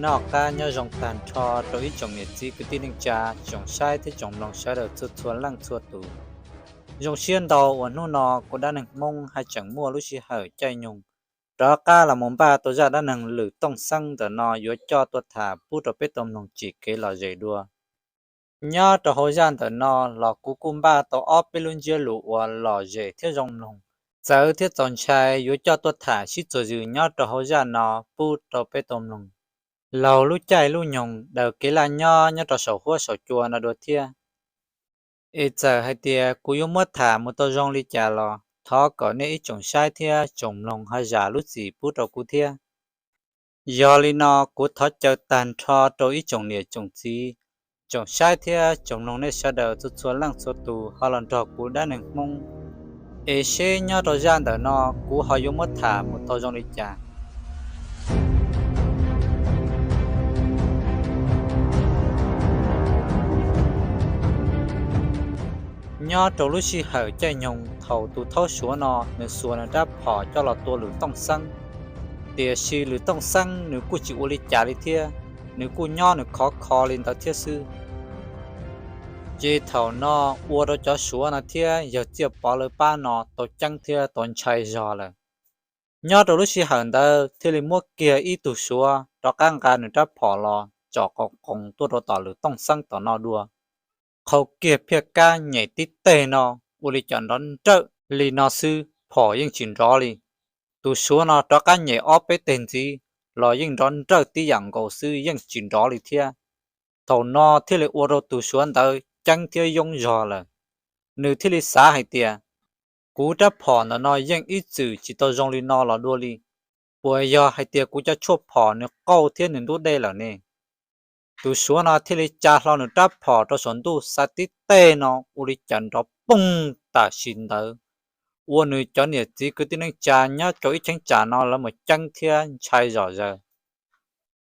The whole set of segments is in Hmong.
Noj qab nyob zoo tag nrho rau ib tsoom niam txiv kwv tij neej tsa, tsoom saib thiab tsoom mloog sawv daws txhua txhua leej txhua tus. Zoo siab ntau uas hnub no kuv dab neeg Hmoob haj tseem muaj lub sij hawm caij nyoog rov qab los mus npaj tau zaj dab neeg Lwm Tooj Xeeb ntawm no yuav coj tuaj tham pub rau peb tau mloog tsim kev lom zem dua. Nyob rau hauv zaj ntawm no los kuv kuj npaj tau ob peb lub ntsiab lus uas lom zem thiab zoo mloog, txawv thiab txaus ntshai yuav coj tuaj tham sib txuas zws nyob rau hauv zaj no pub rau peb tau mloog. Laug lub caij lub nyoog daws kev laj nyob nyob rau saum huab saum cua no dua thiab. Es txawm hais tias kuv yuav muab tham mus tau zoo li cas los thov kom nej ib tsoom saib thiab tsoom mloog ho zam lub txim pub rau kuv thiab. Yog li no kuv thov caw tag nrho rau ib tsoom niam tsoom txiv, tsoom saib thiab tsoom mloog nej sawv daws txhua txhua leej txhua tus ho los nrog kuv dab neeg Hmoob, es seb nyob rau zaj ntawm no kuv ho yuav muab tham mus tau zoo li cas. Nyob rau lub sij hawm caij nyoog thaum tus thaub Suav no nws xuas nws rab phom coj los tua Lwm Tooj Xeeb, tiam sis Lwm Tooj Xeeb nws kuj tsis ua li cas li thiab, nws kuj nyob nws khov kho li ntawd thiab xwb. Ces thaum no ua rau cov Suav no thiab yawg Txiaj Pov lawv pab no tau ceeb thiab tau ntshai zog lawm. Nyob rau lub sij hawm ntawd thiaj li muab kiag ib tug Suav rov qab nqa nws rab phom los tsom qoos qoos tuaj rau tom Lwm Tooj Xeeb tom no dua. Qhau kiag phiaj kab nyem tib teg no ua li cas nrov nrawj li no xwb, phom yeej tsis nrov li. Tus Suav no rov qab nyem ob peb teg ntxiv los yeej nrov nrawj tib yam nkaus xwb, yeej tsis nrov li thiab. Thaum no thiaj li ua rau tus Suav ntawd ceeb thiab yoob zog lawm. Nws thiaj li xav hais tias, kuv rab phom ntawm no yeej ib txwm tsis tau zoo li no los dua li. Puas yog hais tias kuv cov tshuaj phom nws qauj thiab nws ntub dej lawm ne? Tus Suav no thiaj li tsa hlo nws rab phom rau saum ntuj xa tib teg no ua li cas nrov poog tam sim ntawd, ua nws cov niam txiv kwv tij neej tsa nyob rau ib cheeb tsam no lawv mus ceeb thiab ntshai zom zaws.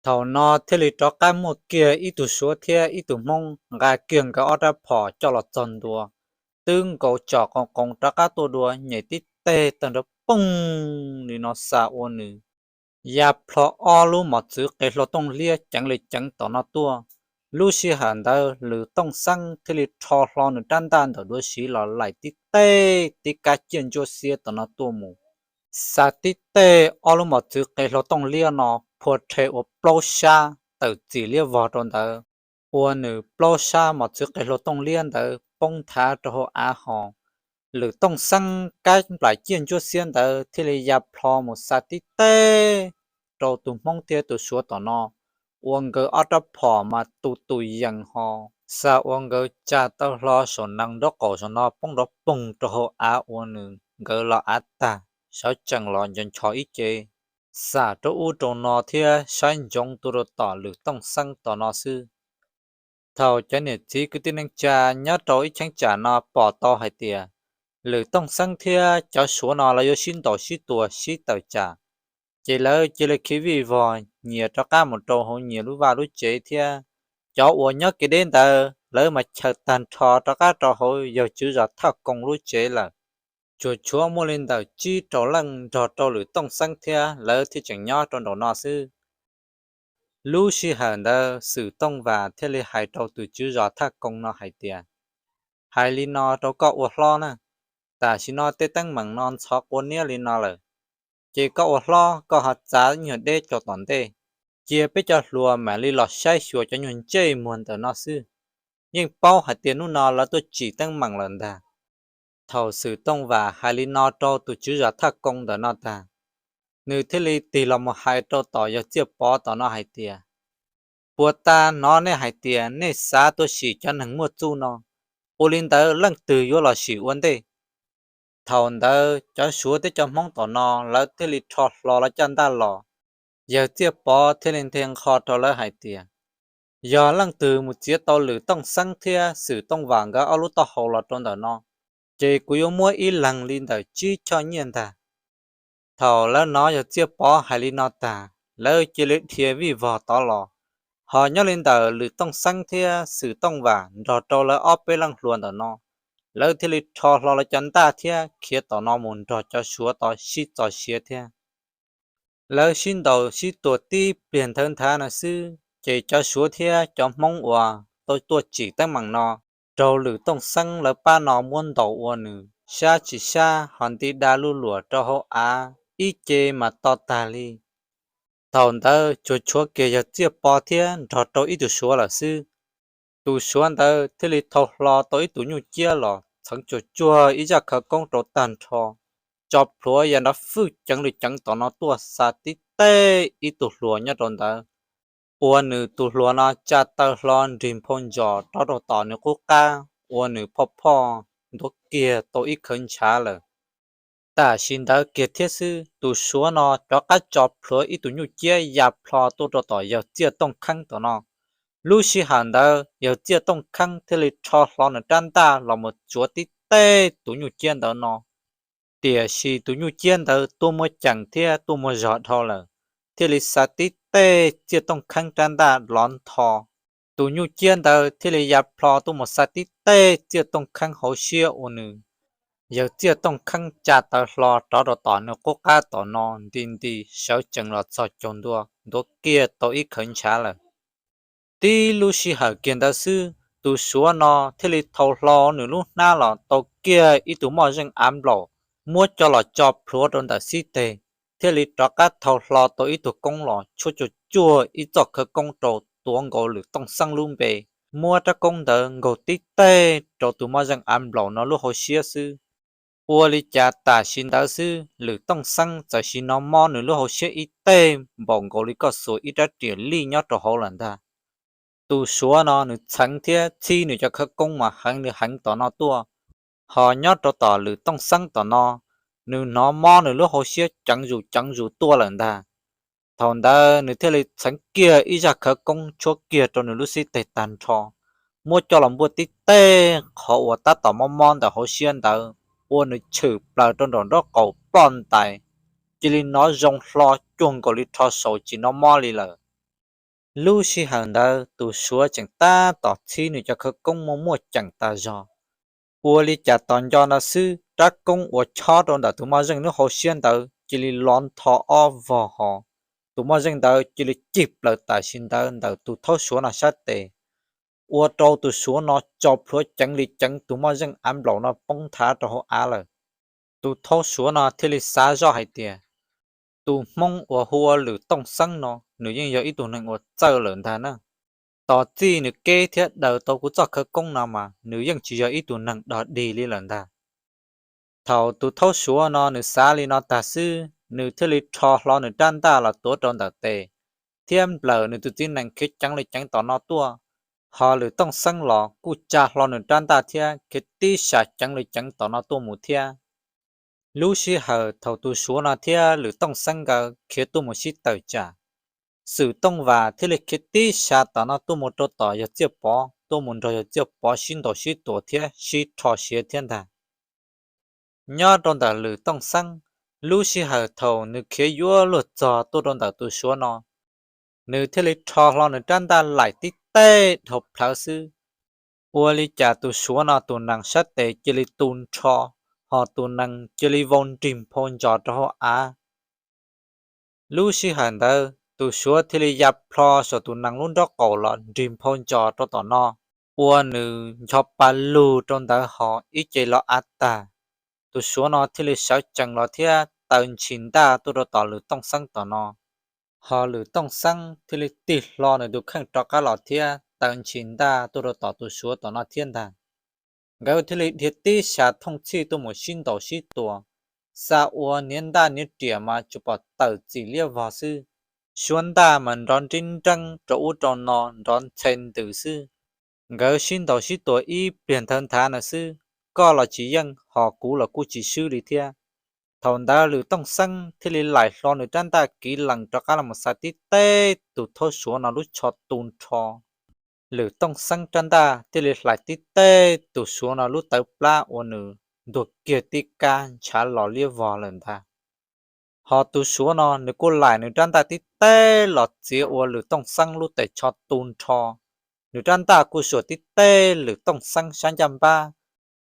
Thaum no thiaj li rov qab muaj kiag ib tug Suav thiab ib tug Hmoob nqa kiag nkawd ob rab phom coj los txog ntua, twb nkaus tsom qoos qoos rov qab tuaj dua, nyem tib teg tawg nrov poog li no xa ua nws ya plho ob lub mos txwv qe hlua tooj liab ceev li ceev tom no tuaj. Lub sij hawm ntawd Lwm Tooj Xeeb thiaj li rho hlo nws rab ntaj ntawm duav siv los laim tib teg tib kab ciaj ntsuab xiab tom no tuaj mus, xa tib teg ob lub mos txwv qe hlua tooj liab no phua rhe ua plaub sab tawm txim liab vog rau ntawd, ua nws plaub sab mos txwv qe hlua tooj liab ntawd poob nthav rau hauv av hos. Lwm Tooj Xeeb kab nplaim ciaj ntsuab xiab ntawd thiaj li ya plho mus xa tib teg rau tus Hmoob thiab tus Suav tom no, ua nkawd ob rab phom mas tu tus yees hos xa ua nkawd tsa tau hlo saum nees nraub qaum saum no poob nrov poog rau hauv av ua nws nkawd los av tag, sawv tsees los nco nchos ib ce, xam rau ub rau no thiab saib ntsoov tuaj rau tom Lwm Tooj Xeeb tom no xwb. Thaum cov niam txiv kwv tij neej tsa nyob rau ib cheeb tsam no pom tau hais tias Lwm Tooj Xeeb thiab cov Suav no lawv yuav sib ntaus sib tua sib tawm tsam, ces lawv cia li khiav vij vog nyias rov qab mus rau hauv nyias lub vaj lub tsev thiab. Cov uas nyob kev deb ntawd lawv mas chaws tag nrho rov qab rau hauv yawg tswv zos Thaj Koos lub tsev lawm. Tsuas tshuav muaj li ntawm tsib rau leej nrog rau Lwm Tooj Xeeb thiab lawv thiaj tseem nyob rau nraum no xwb. Lub sij hawm ntawd Xwm Tooj Vam thiaj li hais rau tus tswv zos Thaj Koos no hais tias, hais li no rau koj ua hlob na, tam sim no tej teeb meem no ntxhov quav niab li no lawm, ces koj ua hlob koj ho txav nyuag deb rau tom ntej, cia peb cov hluas mam li los saib xyuas cov nyuag ntsej muag ntawm no xwb. Yeej paub hais tias hnub no lawv tuaj tsim teeb meem lawm ntag. Thaum Xwm Tooj Vam hais li no rau tus tswv zos Thaj Koos ntawm no tag, nws thiaj li tig los mus hais rau tom yawg Txiaj Pov tom no hais tias, puas tas hnov nej hais tias nej xav tuaj sim cov neeg muaj txuj no, ua li ntawd leej twg yuav los sim ua ntej? Thaum ntawd cov Suav thiab cov Hmoob tom no lawv thiaj li rho hlo lawv caj ntaj los. Yawg Txiaj Pov thiaj li nthe nqho rau lawv hais tias, yog leej twg mus txiav tau Lwm Tooj Xeeb thiab Xwm Tooj Vam nkawd ob lub taub hau los rau ntawm no, ces kuv yuav muab ib leeg li ntawm tsib choj nyiaj ntag. Thaum lawv hnov yawg Txiaj Pov hais li no tag, lawv cia li dhia vij vog tod los. Ho nyob li ntawm Lwm Tooj Xeeb thiab Xwm Tooj Vam nrog rau lawv ob peb leej hluas ntawm no, lawv thiaj li rho hlo lawv cov ntaj thiab khiav tom no mus nrog cov Suav tod sib txo siav thiab. Lawv sib ntaus sib tua tib pliag nthawv nthav no xwb ces cov Suav thiab cov Hmoob uas tau tuaj tsim teeb meem no raug Lwm Tooj Xeeb lawv pab no muab ntaus ua nws sab tsis sab ho nti da luj luam rau hauv av ib ce mas to tag li. Thaum ntawd tsuas tshuav kiag Yawg Txiaj Pov thiab nrog rau ib tug Suav lawm xwb. Tus Suav ntawd thiaj li thau hlo tau ib tug nyuj ciab los txheev tsuag tsuag ib zaj khawv koob rau tag nrho, tso plhuav yam nrov fwj ceev li ceev tom no tuaj xa tib teg ib tug hluas nyob rau ntawd, ua nws tus hluas no tsa taw hlo nrig nphau ntsos rov rau tom nws qub qab ua nws phoj phoj ntuav kiag tau ib khawv ntshav lawm. Tam sim ntawd kiag thiab xwb tus Suav no rov qab tso plhuav ib tug nyuj ciab ya plho tuaj rau tom Yawg Txiaj Tooj Kheeb tom no. Lub sij hawm ntawd Yawg Txiaj Tooj Kheeb thiaj li rho hlo nws rab ntaj los mus tsuav tib teg tus nyuj ciab ntawd no. Tiam sis tus nyuj ciab ntawd tuaj muaj ceem thiab tuaj muaj zog dhau lawm, thiaj li xa tib teg Txiaj Tooj Kheeb rab ntaj lov ntho. Tus nyuj ciab ntawd thiaj li ya plho tuaj mus xa tib teg Txiaj Tooj Kheeb hauv siab ua nws, Yawg Txiaj Tooj Kheeb tsa taw hlo rov rau tom nws qub qab tom no nti nti sawv tsees los txog caug ntua ntuav kiag tau ib khawv ntshav lawm. Tib lub sij hawm kiag ntawd xwb tus Suav no thiaj li thau hlo nws lub hnab los tau kiag ib tug moj zeej av nplaum muab coj los tso plhuav rau ntawm xib teg, thiaj li rov qab thau hlo tau ib tug koob los tshuab tsuag tsuag ib txoj khawv koob rau tuav nkaus Lwm Tooj Xeeb lub npe, muab rab koob ntawd nkaug tib teg rau tus moj zeej av nplaum no lub hauv siab xwb. Ua li cas tam sim ntawd xwb Lwm Tooj Xeeb txawm sim hnov mob nws lub hauv siab ib teg npaum nkaus li koj xuas ib rab riam lij nyob rau hauv lawm ntag. Tus Suav no nws txheev thiab txhib nws cov khawv koob mas heev li heev tom no tuaj, ho nyob rau tom Lwm Tooj Xeeb tom no, nws hnov mob nws lub hauv siab ceev zus ceev zus tuaj lawm ntag. Thaum ntawd nws thiaj li txheev kiag ib zaj khawv koob tshuab kiag rau nws lub xib teg tag nrho, muab coj los npuaj tib teg qhov uas tab tom mob mob ntawm hauv siab ntawd, ua nws tshwm plaws rau nraum nraub qaum ploj ntais, cia li hnov zoo hlo cuag nkaus li rho saum tsis hnov mob li lawm. Lub sij hawm ntawd tus Suav tseem tab tom txhib nws cov khawv koob muaj muaj ceem tas zog. Ua li cas tos nco ntawd xwb rab koob uas chob rau ntawm tus moj zeej lub hauv siab ntawd cia li lov ntho ob vog hos, tus moj zeej ntawd cia li cig plaws tam sim ntawd ntawm tus thaub Suav no sab tes, ua rau tus Suav no tso plhuav ceev li ceev tus moj zeej av nplaum no poob nthav rau hauv av lawm. Tus thaub Suav no thiaj li xav zoj hais tias, tus Hmoob uas hu ua Lwm Tooj Xeeb no nws yeej yog ib tug neeg uas txawj lawm ntag na. Tos txij nws keb thiab daws tau kuv txoj khawv koob no mas nws yeej tsis yog ib tug neeg dog dig li lawm ntag. Thaum tus thaub Suav no nws xav li no tag xwb, nws thiaj li rho hlo nws rab ntaj los tuav rau ntawm tes, thiab nplawm nws tus txiv nees khiav ceev li ceev tom no tuaj. Ho Lwm Tooj Xeeb los kuj tsa hlo nws rab ntaj thiab khiav tib sas ceev li ceev tom no tuaj mus thiab. Lub sij hawm thaum tus Suav no thiab Lwm Tooj Xeeb nkawd khiav tuaj mus sib tawm tsam, Xwm Tooj Vas thiaj li khiav tib sas tom no tuaj mus rau tom Yawg Txiaj Pov, tuaj mus nrog Yawg Txiaj Pov sib ntaus sib tua thiab sib rho siav thiab ntag. Nyob rau ntawm Lwm Tooj Xeeb, lub sij hawm thaum nws khiav yuav luag txog tuaj rau ntawm tus Suav no, nws thiaj li rho hlo nws rab ntaj laim tib teg dhau plawv xwb. Ua li cas tus Suav no tus nees sab tes cia li tu nrho, ho tus nees cia li vau nrig nphau ntsos rau hauv av. Lub sij hawm ntawd tus Suav thiaj li ya plho saum tus nees lub nraub qaum los nrig nphau ntsos rau tom no, ua nws ncho pa lug rau ntawd ho ib ce los av tag. Tus Suav no thiaj li sawv tsees los thiab taw ntshis ntaj tuaj rau tom Lwm Tooj Xeeb tom no. Ho Lwm Tooj Xeeb thiaj li tig hlo nws tus kheej rov qab los thiab taw ntshis ntaj tuaj rau tom tus Suav tom no thiab ntag. Nkawd thiaj li dhia tib sas thooj txhij tuaj mus sib ntaus sib tua, xa ua hniav ntaj hniav riam mas tsuas pom tawm txim liab vog xwb. Suab ntaj mas nrov nrib nreeb rau ub rau no nrov ntxhe ntws xwb. Nkawd sib ntaus sib tua ib pliag nthawv nthav no xwb, koj los tsis yeej ho kuv los kuj tsis swb li thiab. Thaum ntawd Lwm Tooj Xeeb thiaj li laim hlo nws rab ntaj kiv lees rov qab los mus xa tib teg tus thaub Suav no lub tsho tu nrho. Lwm Tooj Xeeb rab ntaj thiaj li hlais tib teg tus Suav no lub tawv plab ua nws ntuag kiag tib kab ntshav los liab vog lawm ntag. Ho tus Suav no nws kuj laim nws rab ntaj tib teg los txiav ua Lwm Tooj Xeeb lub tes tsho tu nrho. Nws rab ntaj kuj suam tib teg Lwm Tooj Xeeb sab ncaj npab,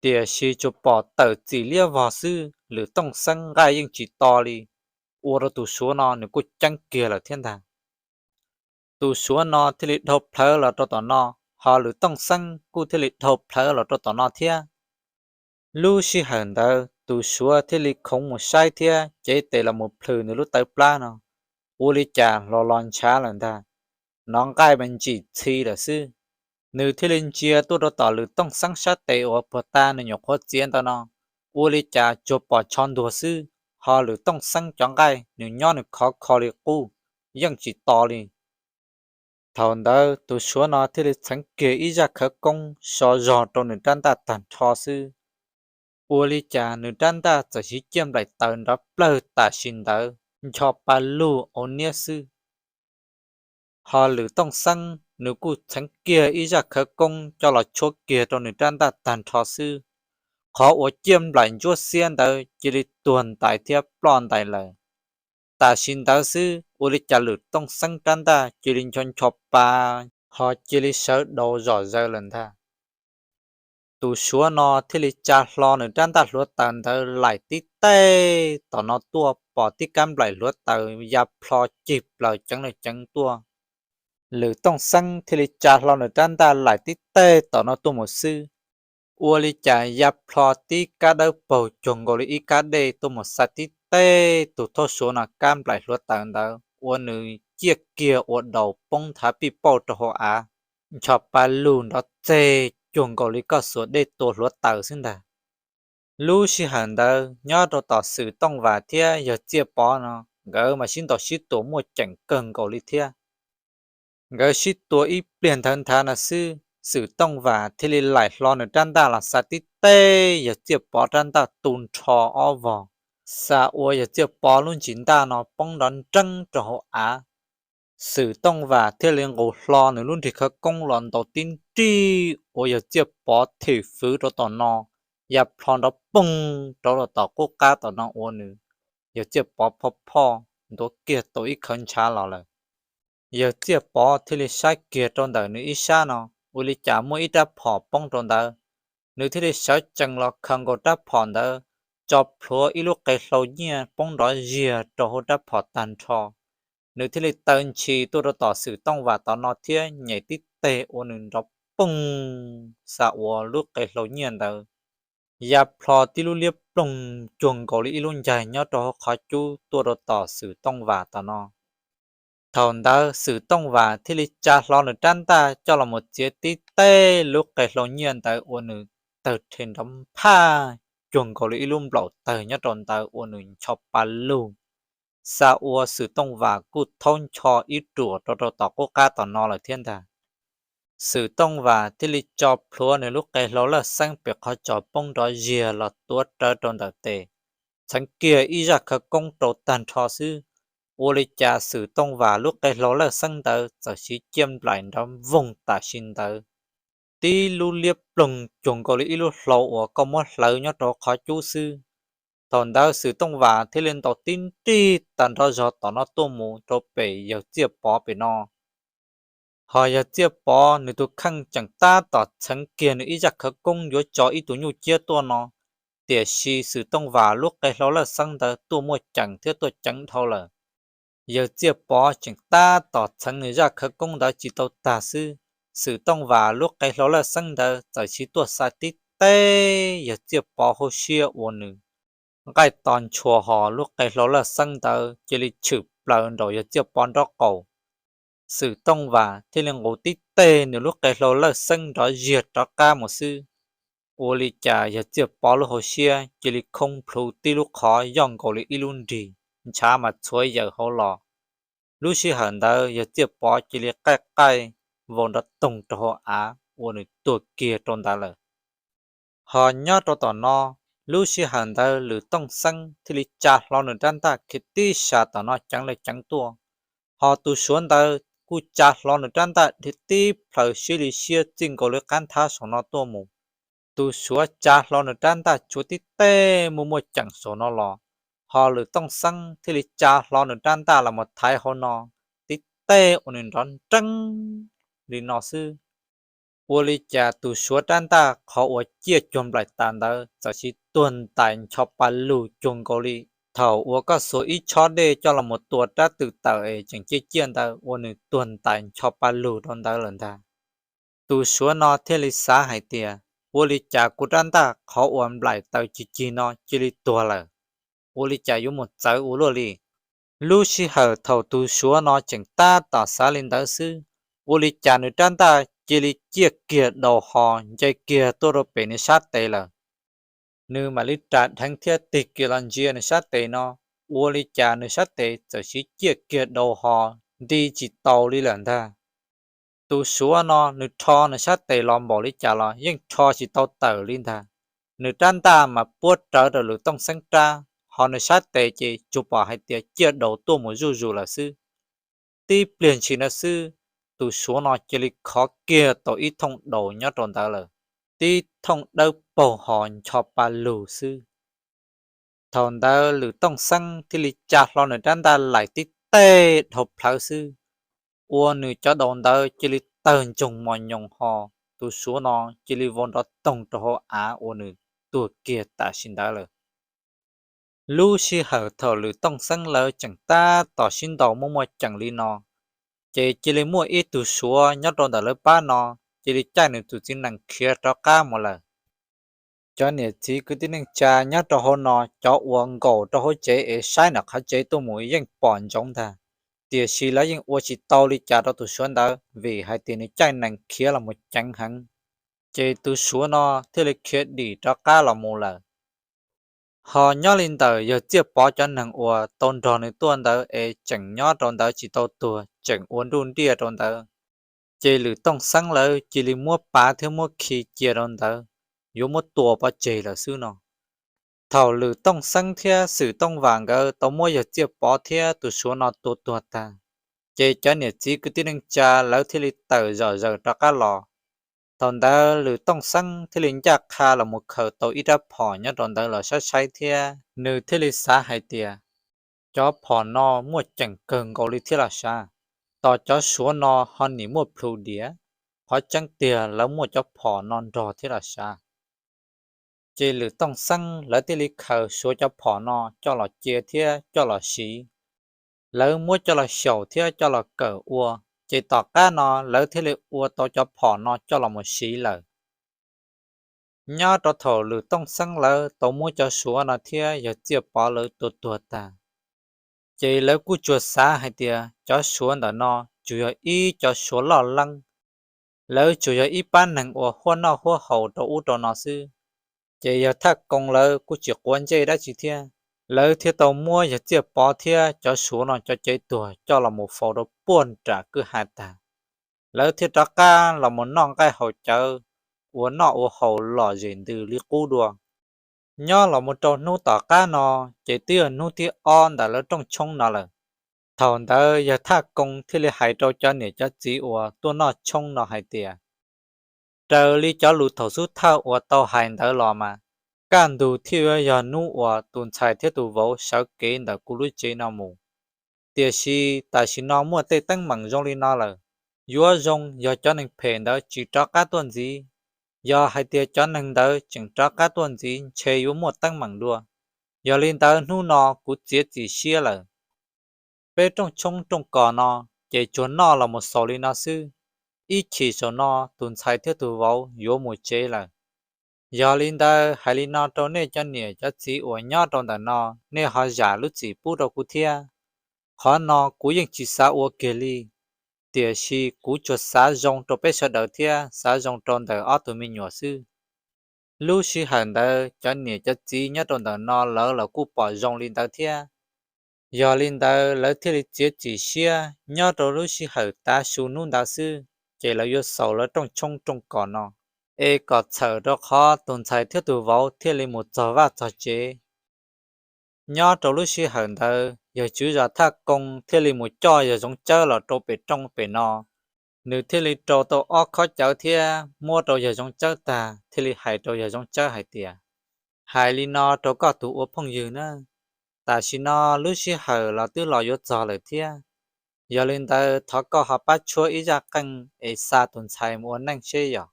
tiam sis tsuas pom tawm txim liab vog xwb, Lwm Tooj Xeeb nqaij yeej tsis to li. ua rau tus suav no nws kuj ceeb kiag lawm thiab ntag. Tus suav no thiaj li dhau plawv los rau tom no, ho Lwm Tooj Xeeb kuj thiaj li dhau plawv los rau tom no thiab. Lub sij hawm ntawd tus suav thiaj li khoov mus saib thiab cev tes los mus plhws nws lub tawv plab no, ua li cas hlo los ntshav lawm ntag. Nov nqaij mas ntsim txhi lawm xwb. Nws thiaj li ntsia tuaj rau tom Lwm Tooj Xeeb sab tes uas puag ta nws nyuam qhuav txiav ntawd no, ua li cas tsuas pom tsho ntuag xwb, ho Lwm Tooj Xeeb cov nqaij nws nyob nws khov kho li qub, yeej tsis to li. Thaum ntawd tus suav no thiaj li txheev kiag ib zaj khawv koob so zog rau nws rab ntaj tag nrho xwb, ua li cas nws rab ntaj txawm siv ciaj nplaim taws nrov plawg tam sim ntawd ncho pa lug au niab xwb. Ho Lwm Tooj Xeeb nws kuj txheev kiag ib zaj khawv koob coj los tshuab kiag rau nws rab ntaj tag nrho xwb, qhov uas ciaj nplaim ntsuab xiab ntawd cia li tuag ntais thiab ploj ntais lawm. Tam sim ntawd xwb ua li cas Lwm Tooj Xeeb rab ntaj cia li ncho ncho pa, ho cia li sawv daus zom zaws lawm ntag. Tus suav no thiaj li tsa hlo nws rab ntaj hluav taws ntawd laim tib teg tom no tuaj, pom tib kab nplaim hluav taws ya plho cig plaws ceev lawm ceev tuaj. Lwm Tooj Xeeb thiaj li tsa hlo nws rab ntaj laim tib teg tom no tuaj mus xwb, ua li cas ya plho tib kab dawb paug cuag nkaus li ib kab dej tuaj mus xa tib teg tus thauj suav no kab nplaim hluav taws ntawd ua nws ciaj kiag ua daus poob nthav pij pauj rau hauv av, ncho pa lug nrov txeg cuag nkaus li koj xuas dej tua hluav taws xwb ntag. Lub sij hawm ntawd nyob rau tom Xwm Tooj Vam thiab Yawg Txiaj Pov no, nkawd mas sib ntaus sib tua muaj ceem kawg nkaus li thiab. Nkawd sib tua ib pliag nthawv nthav no xwb, Xwm Tooj Vam thiaj li laim hlo nws rab ntaj los xa tib teg Yawg Txiaj Pov rab ntaj tu nrho ob vog, xa ua Yawg Txiaj Pov lub ntsis ntaj no poob nrov nreeb rau hauv av. Xwm Tooj Vam thiaj li nqus hlo nws lub nrig khawv koob los ntaus tib nrig ua Yawg Txiaj Pov thim fwv rau tom no, ya plho nrov poog rau tom qub qab tom no ua nws, Yawg Txiaj Pov phoj phoj ntuav kiag tau ib khawv ntshav los lawm. Yawg Txiaj Pov thiaj li saib kiag rau ntawm nws ib sab no, ua li cas muaj ib rab phom poob rau ntawd. Nws thiaj li sawv tsees los khaws nkaus rab phom ntawd, tso plhuav ib lub qe hlau nyiaj poob nrov ziag rau hauv rab phom tag nrho. Nws thiaj li taw ntshis tuaj rau tom Xwm Tooj Vam tom no thiab nyem tib teg ua nws nrov poog, xa ua lub qe hlau nyiaj ntawd ya plho tib lub liab ploog cuag nkaus li ib lub ncaig nyob rau hauv qhov cub tuaj rau tom Xwm Tooj Vam tom no. Thaum ntawd Xwm Tooj Vam thiaj li tsa hlo nws rab ntaj coj los mus txiav tib teg lub qe hlau nyiaj ntawd ua nws tawg rhe nrov nphaj cuag nkaus li ib lub nplaum tawg nyob rau ntawd ua nws ncho pa lug, xa ua Xwm Tooj Vam kuj thaub ncho ib ruam rau rau tom qub qab tom no lawm thiab ntag. Xwm Tooj Vam thiaj li tso plhuav nws lub qe hlau lawj xeeb pem qhov tsos poob nrov ziag los tuav rawv rau ntawm tes, txheev kiag ib zaj khawv koob rau tag nrho xwb, ua li cas Xwm Tooj Vam lub qe hlau lawj xeeb ntawd txawm siv ciaj nplaim nrov voog tam sim ntawd, tib lub liab ploog cuag nkaus li ib lub hlau uas koj muab hlawv nyob rau qhov cub xwb. Thaum ntawd Xwm Tooj Vam thiaj li ntaus tib nrig tag nrho zog tom no tuaj mus rau pem Yawg Txiaj Pov pem no. Ho Yawg Txiaj Pov nws tus kheej tseem tab tom txheev kiag nws ib zaj khawv koob yuav tso ib tug nyuj ciab tuaj no, tiam sis Xwm Tooj Vam lub qe hlau lawj xeeb ntawd tuaj muaj ceem thiab tuaj ceev dhau lawm. Yawg Txiaj Pov tseem tab tom txheev nws zaj khawv koob ntawd tsis tau tag xwb, Xwm Tooj Vam lub qe hlau lawj xeeb ntawd txawm siv tuaj xa tib teg Yawg Txiaj Pov hauv siab ua nws nqaij to ntshua ho lub qe hlau lawj xeeb ntawd cia li tshwm plaws nraum Yawg Txiaj Pov nraub qaum. Xwm Tooj Vam thiaj li nqus tib teg nws lub qe hlau lawj xeeb nrov ziag rov qab mus xwb, ua li cas Yawg Txiaj Pov lub hauv siab cia li khoob plhuv tib lub qhov yoj nkaus li ib lub nrig, ntshav mas txhuav yaws hauv los. Lub sij hawm ntawd Yawg Txiaj Pov cia li qaij qaij vau nrov toog rau hauv av ua nws tuag kiag rau ntawd lawm. Ho nyob rau tom no, lub sij hawm ntawd Lwm Tooj Xeeb thiaj li tsa hlo nws rab ntaj khiav tib sas tom no ceev lawm ceev tuaj. Ho tus suav ntawd kuj tsa hlo nws rab ntaj dhia tib plaws siab li siab txij nkaus lub qab nthab saum no tuaj mus. Tus suav tsa hlo nws rab ntaj tsuav tib teg muaj muaj ceem saum no los, ho Lwm Tooj Xeeb thiaj li tsa hlo nws rab ntaj los mus thaiv hauv no tib teg ua nws nrov nreeb li no xwb. Ua li cas tus suav rab ntaj qhov uas ciaj cuag nplaim tas ntawd txawm siv tuag ntais ncho pa lug cuag nkaus li Thaum uas koj xuas ib tshob dej coj los mus tua rab tw tawm es tseem ciaj ciaj ntawd ua nws tuag ntais ncho pa lug rau ntawd lawm ntag. Tus suav no thiaj li xav hais tias, ua li cas kuv rab ntaj qhov uas nplaim taws cig cig no cia li tuag lawm? Ua li cas yuav mus txawv ua luaj li? Lub sij hawm thaum tus suav no tseem tab tom xav li ntawd xwb, ua li cas nws rab ntaj cia li ciaj kiag daus ho nce kiag tuaj rau pem nws sab tes lawm. Nws mam li ras dheev thiab tig kiag los ntsia nws sab tes no, ua li cas nws sab tes txawm siv ciaj kiag daus ho nti tsis taus li lawm ntag. Tus suav no nws rho nws sab tes los npaum li cas los yeej rho tsis tau tawm li ntag. Nws rab ntaj mas puab rawv rau lwm tooj xeeb rab, ho nws sab tes ces tsuas pom hais tias ciaj daus tuaj mus zuj zus lawm xwb. Tib pliag ntshis no xwb, tus suav no cia li khov kiag tau ib thooj daus nyob rau ntawd lawm, tib thooj dawb paug ho ncho pa lug xwb. Thaum ntawd lwm tooj xeeb thiaj li tsa hlo nws rab ntaj laim tib teg dhau plhawv xwb, ua nws cov daus ntawd cia li tawg ntsoog mos nyoos ho, tus suav no cia li vau nrov toog rau hauv av ua nws tuag kiag tam sim ntawd lawm. Lub sij hawm thaum lwm tooj xeeb lawv tseem tab tom sib ntaus muaj muaj ceem li no, ces cia li muaj ib tug suav nyob rau ntawm lawv pab no cia li caij nws tus txiv nees khiav rov qab mus lawm. Cov niam txiv kwv tij neej tsa nyob rau hauv no, cov uas nkaum rau hauv tsev es saib ntawm qhov tsev tuaj mus yeej pom ntsoov ntag, tiam sis lawv yeej ua tsis tau li cas rau tus suav ntawd vim hais tias nws caij nees khiav los mus ceev heev. Ces tus suav no thiaj li khiav dim rov qab los mus lawm. Ho nyob li ntawm yawg Txiaj Pov cov neeg uas tau nrog nws tuaj ntawd es tseem nyob rau ntawd tsis tau tuag, tseem ua nruj nriaj rau ntawd, ces lwm tooj xeeb lawv cia li muab pav thiab muab khi cia rau ntawd, yuav muab tua pov tseg lawm xwb no. Thaum lwm tooj xeeb thiab xwm tooj vam nkawd tau muab yawg Txiaj Pov thiab tus suav no tua tuag tag, ces cov niam txiv kwv tij neej tsa lawv thiaj li tawm zom zaws rov qab los. Thaum ntawd lwm tooj xeeb thiaj li ncaj qha los mus khaws tau ib rab phom nyob rau ntawd los saib saib thiab nws thiaj li xav hais tias, cov phom no muaj ceem kawg nkaus li thiab los sav, tos cov suav no ho nim muaj plhus diav, qhov tseeb tiag lawv muaj cov phom no nrog thiab los sav. Ces lwm tooj xeeb lawv thiaj li khaws suav cov phom no coj los cia thiab coj los siv. Lawv muab coj los xyaum thiab coj los kawm ua, ces tom qab no lawv thiaj li ua tau cov phom no coj los mus siv lawm. Nyob rau thaum lwm tooj xeeb lawv tau muab cov suav no thiab yawg Txiaj Pov lawv tua tuag tag, ces lawv kuj tsuas xav hais tias cov suav ntawm no tsuas yog ib cov suav loj leeb, lawv tsuas yog ib pab neeg uas huab noj huab haus rau ub rau no xwb. Ces yawg Thaj Koo lawv kuj tsis quav ntsej dab tsi thiab, lawv thiaj tau muab yawg Txiaj Pov thiab cov suav no cov cev tuag coj los mus faus rau puag nram kwj ha tag. Lawv thiaj rov qab los mus noj nqaij haus cawv, ua noj ua haus lom zem ntws li qub dua. Nyob los mus rau hnub tom qab no, ces twb yog hnub thib ob ntawm lawv rooj tshoob no lawm. Thaum ntawd yawg Thaj Koo thiaj li hais rau cov niam cov txiv uas tuaj noj tshoob no hais tias, raws li cov lus thaum xub thawj uas tau hais ntawd los mas, kaj ntug thiaj yuav yog hnub uas tus ntxhais thiab tus vauv sawv kev ntawm kuv lub tsev no mus. Tiam sis tam sim no muaj tej teeb meem zoo li no lawm, yuav zoo yog cov neeg phem ntawd tsis rov qab tuaj ntxiv. Yog hais tias cov neeg ntawd tseem rov qab tuaj ntxiv ntshe yuav muaj teeb meem dua. Yog li ntawd hnub no kuv txiav txim siab lawm. Peb rooj tshoob rooj kos no, ces tsuas noj los mus xaus li no xwb. Ib chim saum no tus ntxhais thiab tus vauv yuav mus tsev lawm. Yog li ntawd hais li no rau nej cov niam cov txiv uas nyob rau ntawm no, nej ho zam lub txim pub rau kuv thiab. Qhov no kuv yeej tsis xav ua kiag li, tiam sis kuv tsuas xav zoo rau peb sawv daws thiab xav zoo rau ntawm ob tug me nyuam xwb. Lub sij hawm ntawd cov niam cov txiv nyob rau ntawm no lawv los kuj pom zoo li ntawd thiab. Yog li ntawd lawv thiaj li txiav txim siab nyob rau lub sij hawm tav su hnub ntawd xwb, ces lawv yuav xaus lawv rooj tshoob rooj kos no, es kom txhawm rau qhov tus ntxhais thiab tus vauv thiaj li mus txog vaj txog tsev. Nyob rau lub sij hawm ntawd yawg tswv zos Thaj Koo thiaj li mus coj yawg Zoov Tsawb los rau pem rooj pem no. Nws thiaj li rau tau ob khob cawv thiab muab rau yawg Zoov Tsawb tag thiaj li hais rau yawg Zoov Tsawb hais tias, hais li no rau koj tus ua phooj ywg na, tam sim no lub sij hawm los twb los yuav txog lawm thiab. Yog li ntawd thov koj ho pab tshuab ib zaj qeej es xa tus ntxhais mus ua neej seb yom.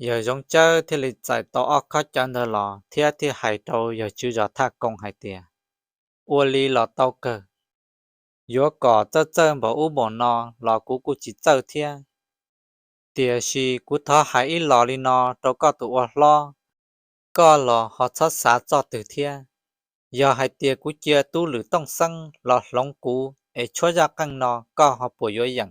Yawg Zoov Tsawb thiaj li txais tau ob khob cawv ntawd los thiab thiaj hais rau yawg tswv zos Thaj Koo hais tias, ua li los tau kawg. Yuav kom txawj txawj npaum ub npaum no los kuv kuj tsis txawj thiab. Tiam sis kuv thov hais ib los li no rau koj tus ua hlob, koj los ho txhob xav txoj twg thiab. Yog hais tias kuv cia tub Lwm Tooj Xeeb los hloov kuv es tshuab zaj qeej no koj ho puas yuav yeem?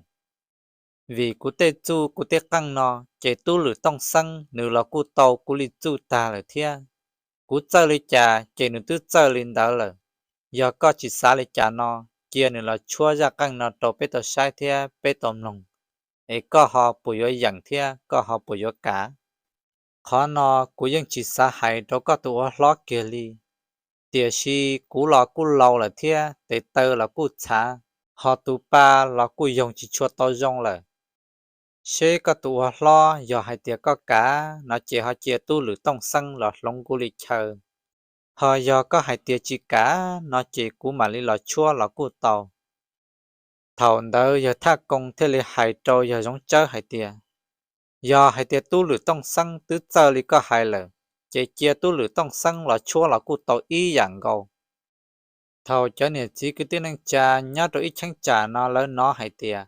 Vim kuv tej txuj kuv tej qeej no ces tub Lwm Tooj Xeeb nws los kuj tau kuv li txuj tag lawm thiab. Kuv txawj li cas ces nws twb txawj li ntawd lawm. Yog koj tsis xav li cas no, cia nws los tshuab zaj qeej no rau peb tau saib thiab peb tau mloog, es koj ho puas yuav yeem thiab koj ho puas yuav kav? Qhov no kuv yeej tsis xav hais rau koj tus ua hlob kiag li. Tiam sis kuv los kuj laus lawm thiab tes taw los kuj txhav, ho tus pa los kuj yoog tsis tshua tau zoo lawm. Seb koj tus ua hlob yog hais tias koj kav no ces ho cia tub Lwm Tooj Xeeb los hloov kuv li chaw. Ho yog koj hais tias tsis kav no ces kuv mam li los tshuab los kuj tau. Thaum ntawd yawg Thaj Koo thiaj li hais rau yawg Zoov Tsawb hais tias, yog hais tias tub Lwm Tooj Xeeb twb txawj li koj hais lawm, ces cia tub Lwm Tooj Xeeb los tshuab los kuj tau ib yam nkaus. Thaum cov niam txiv kwv tij neej tsa nyob rau ib cheeb tsam no lawv hnov hais tias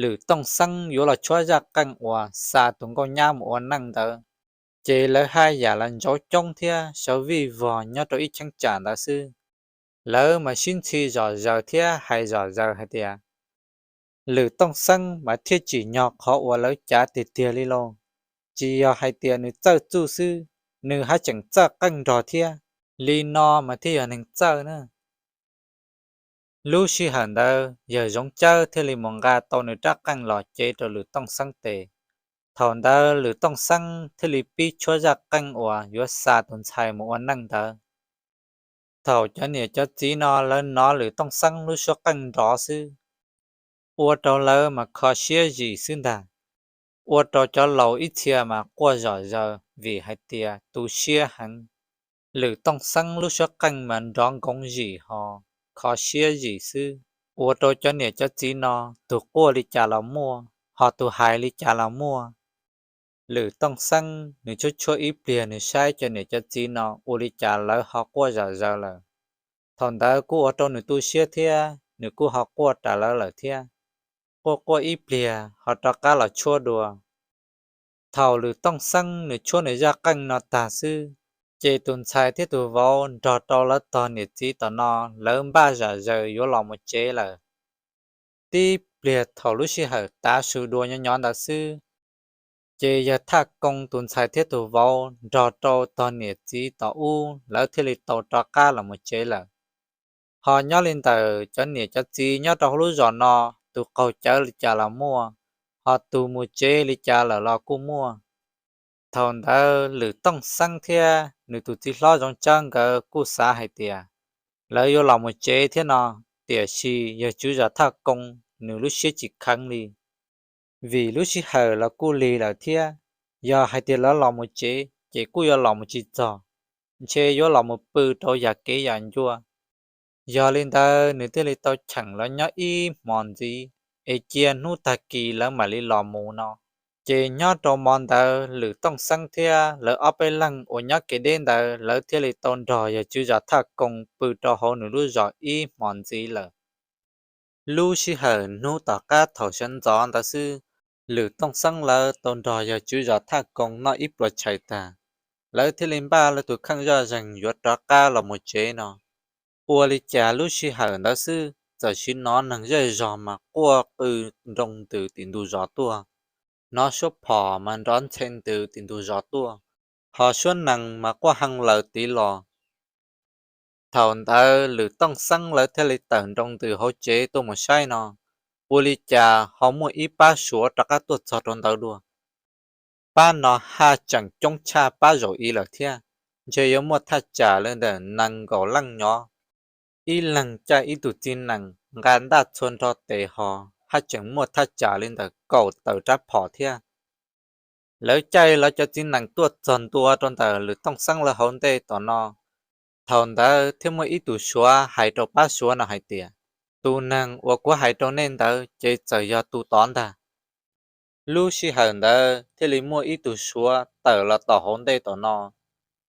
Lwm Tooj Xeeb yuav los tshuab zaj qeej uas xa tus nkauj nyab mus ua neej ntawd, ces lawv haj yam los ntsauv coob thiab sawv vij vog nyob rau ib cheeb tsam ntawd xwb. Lawv mas sib ntxhi zom zaws thiab hais zom zaws hais tias, Lwm Tooj Xeeb mas thiaj tsim nyog qhov uas lawv cav tiag tiag li lauj. Tsis yog hais tias nws txawj txuj xwb, nws haj tseem txawj qeej nrog thiab. Li no mas thiaj yog neeg txawj na. Lub sij hawm ntawd yawg Zoov Tsawb thiaj li mus nqa tau nws rab qeej los cev rau Lwm Tooj Xeeb tes. Thaum ntawd Lwm Tooj Xeeb thiaj li pib tshuab zaj qeej uas yuav xa tus ntxhais mus ua neej ntawd. Thaum cov niam cov txiv no lawv hnov Lwm Tooj Xeeb lub suab qeej nrov xwb, ua rau lawv mas kho siab zim xwb ntag. Ua rau cov laus ib txhia mas quaj zom zaws vim hais tias tu siab heev. Lwm Tooj Xeeb lub suab qeej mas nrov nkoov zim ho kho siab zim xwb, ua rau cov niam cov txiv no tus quaj li cas los muaj, ho tus hais li cas los muaj. Lwm Tooj Xeeb nws tshuab tshuab ib pliag nws saib cov niam cov txiv no ua li cas lawv ho quaj zom zaws lawm. Thaum ntawd kuj ua rau nws tu siab thiab nws kuj ho quaj ras lawv lawm thiab. Quaj quaj ib pliag ho rov qab los tshuab dua. Thaum Lwm Tooj Xeeb nws tshuab nws zaj qeej no tag xwb, ces tus ntxhais thiab tus vauv nrog rau lawv tog niam txiv tom no, lawv npaj zom zaws yuav los mus tsev lawm. Tib pliag thaum lub sij hawm tav su dua nyob nyob ntawd xwb, ces yawg Thaj Koo tus ntxhais thiab tus vauv nrog rau tog niam txiv tom ub lawv thiaj li tau rov qab los mus tsev lawm. Ho nyob li ntawm cov niam cov txiv nyob rau hauv lub zos no, tus qaug cawv li cas los muaj, ho tus mus tsev li cas lawm los kuj muaj. Thaum ntawd Lwm Tooj Xeeb thiab nws tus txiv hlob Zoov Tsawb nkawd kuj xav hais tias lawv yuav los mus tsev thiab no, tiam sis yawg tswv zos Thaj Koo nws lub siab tsis kheev li. Vim lub sij hawm los kuj lig lawm thiab, yog hais tias lawv los mus tsev ces kuj yuav los mus tsis txog, ntshe yuav los mus pw rau yam kev yam ncua. Yog li ntawd nws thiaj li tau cheem lawv nyob ib hmos ntxiv, es cia hnub tag kis lawv mam li los mus no. Ces nyob rau hmo ntawd Lwm Tooj Xeeb thiab lawv ob peb leeg uas nyob kev deb ntawd lawv thiaj li tau nrog yawg tswv zos Thaj Koo pw rau hauv nws lub zos ib hmos ntxiv lawm. Lub sij hawm hnub tom qab thaum sawv ntxov ntawd xwb, Lwm Tooj Xeeb lawv tau nrog yawg tswv zos Thaj Koo noj ib pluas tshais tag, lawv thiaj li npaj lawv tus kheej zoj zeeg yuav rov qab los mus tsev no. Ua li cas lub sij hawm ntawd xwb txawm sim hnov neeg zej zog mas quaj qw nroo ntws tim ntug zos tuaj, hnov suab phom mas nrov ntxhe ntws tim ntug zos tuaj, ho suab nees mas quaj hee laws tid los. Thaum ntawd Lwm Tooj Xeeb lawv thiaj li tawm nroo ntws hauv tsev tuaj mus saib no, ua li cas ho muaj ib pab Suav rov qab tuaj txog rau ntawd dua. Pab no haj tseem coob tshaj pab zaum i lawm thiab, ntshe yuav muaj thaj tsam li ntawm nees nkaum leej nyob. Ib leeg caij ib tug txiv nees nqa ntaj txhua nrho tes ho haj tseem muaj thaj tsam li ntawm kaum tawm rab phom thiab. Lawv caij lawv cov txiv nees tuaj txog ntua rau ntawm Lwm Tooj Xeeb lawv hauv ntej tom no. Thaum ntawd thiaj muaj ib tug Suav hais rau pab Suav no hais tias, tus neeg uas kuv hais rau nej ntawd ces txawm yog tus tod ntag. Lub sij hawm ntawd thiaj li muaj ib tug Suav tawm los tom hauv ntej tom no.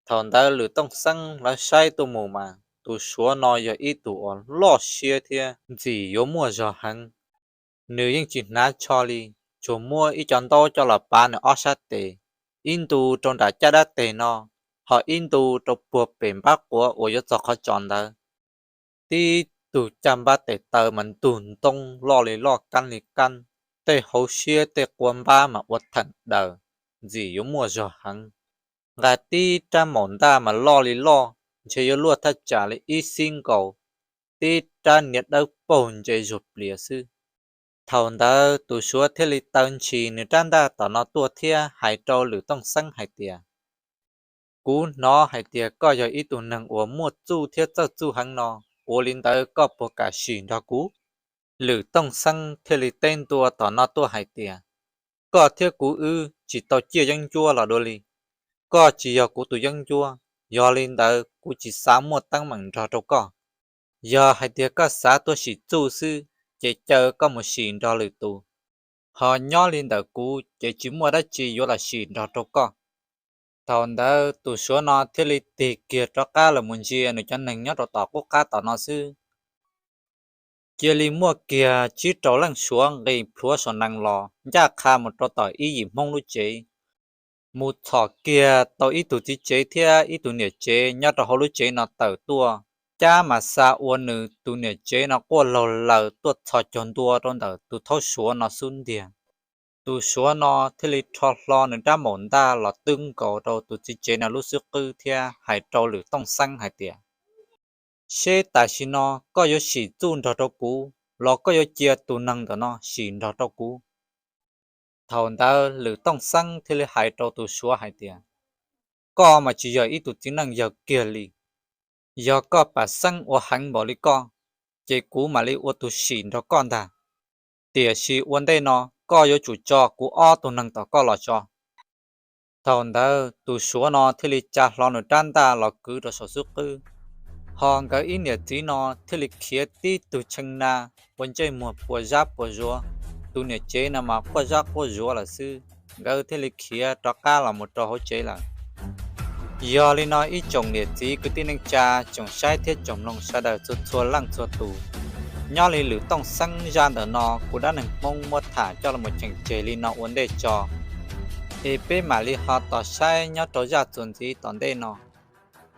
Thaum ntawd Lwm Tooj Xeeb lawv saib tuaj mus mas tus Suav no yog ib tug uas loj siab thiab ntxim yuav muaj zog heev. Nws yeej tsis hnav tsho li, tsuas muab ib co ntaub coj los pav nws ob sab tes, ib ntu rau nram caj dab tes no, ho ib ntu rau puag pem npab quav uas yuav txog qhov tsos ntawd. Tib tug caj npab tes taw mas ntug ntoo loj li loj kab li kab, tej hauv siab tej quav npab mas ua theem daws, ntxim yuav muaj zog heev. Nqa tib rab maum ntaj mas loj li loj, ntshe yuav luaj thaj tsam li ib xib nkaus, tib rab niag dawb paug ntse zuag plias xwb. Thaum ntawd tus Suav thiaj li taw ntshis nws rab ntaj tom no tuaj thiab hais rau Lwm Tooj Xeeb hais tias, Kuv hnov hais tias koj yog ib tug neeg uas muaj txuj thiab txawj txuj heev no, ua li ntawd koj puas kam sim nrog kuv? Lwm Tooj Xeeb thiaj li teb ntua tom no tuaj hais tias, Koj thiab kuv wb tsis tau ciaj yeeb ncuab los dua li. Koj tsis yog kuv tus yeeb ncuab, yog li ntawd kuv tsis xav muaj teeb meem nrog rau koj. Yog hais tias koj xav tuaj sim txuj xwb, ces caw koj mus sim nrog lwm tus, ho nyob li ntawm kuv ces tsis muaj dab tsi yuav los sim nrog rau koj. Thaum ntawd tus Suav no thiaj li tig kiag rov qab los mus ntsia nws cov neeg nyob rau tom qub qab tom no xwb. Cia li muaj kiag tsib rau leej Suav nqis plhuav saum nees los ncaj qha mus rau tom ib yim Hmoob lub tsev, mus txhom kiag tau ib tug txiv tsev thiab ib tug niam tsev nyob rau hauv lub tsev no tawm tuaj, cab mas xa ua nws tus niam tsev no quaj laug laws tuaj txhos caug ntua rau ntawm tus thaub Suav no xub ntiag. Tus Suav no thiaj li rho hlo nws rab maum ntaj los twb nkaus rau tus txiv tsev no lub xub qwb thiab hais rau Lwm Tooj Xeeb hais tias, Seb tam sim no koj yuav sim txuj nrog rau kuv los koj yuav cia tus neeg ntawm no sim nrog rau kuv. Thaum ntawd Lwm Tooj Xeeb thiaj li hais rau tus Suav hais tias, Koj mas tsis yog ib tug txiv neej yawg kiag li. Yog koj pam xeeb ua heev npaum li koj, ces kuv mam li ua tus sim nrog koj ntag. Tiam sis ua ntej no koj yuav tsum tso kuv ob tug neeg tom koj los tso. Thaum ntawd tus Suav no thiaj li tsa hlo nws rab ntaj los kwv rau saum xub qwb, ho nkawd ib niam txiv no thiaj li khiav tib tug tshee na ua ntsej muag puas zab puas zuav. Tus niam tsev no mas quaj zab quaj zuav lawm xwb, nkawd thiaj li khiav rov qab los mus rau hauv tsev lawm. Yog li no ib tsoom niam txiv kwv tij neej tsa, tsoom saib thiab tsoom mloog sawv daws txhua txhua leej txhua tus, nyob li Lwm Tooj Xeeb zaj ntawm no kuv dab neeg Hmoob muab tham coj los cheem tseg li no ua ntej tso, es peb mam li ho tos saib nyob rau zaj txuas ntxiv tom ntej no.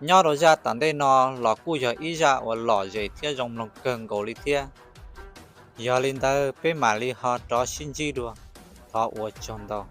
Nyob rau zaj tom ntej no los kuj yog ib zaj uas lom zem thiab zoo mloog kawg nkaus li thiab. Yog li ntawd peb mam li ho rov sib ntsib dua. Thov ua tsaug ntau.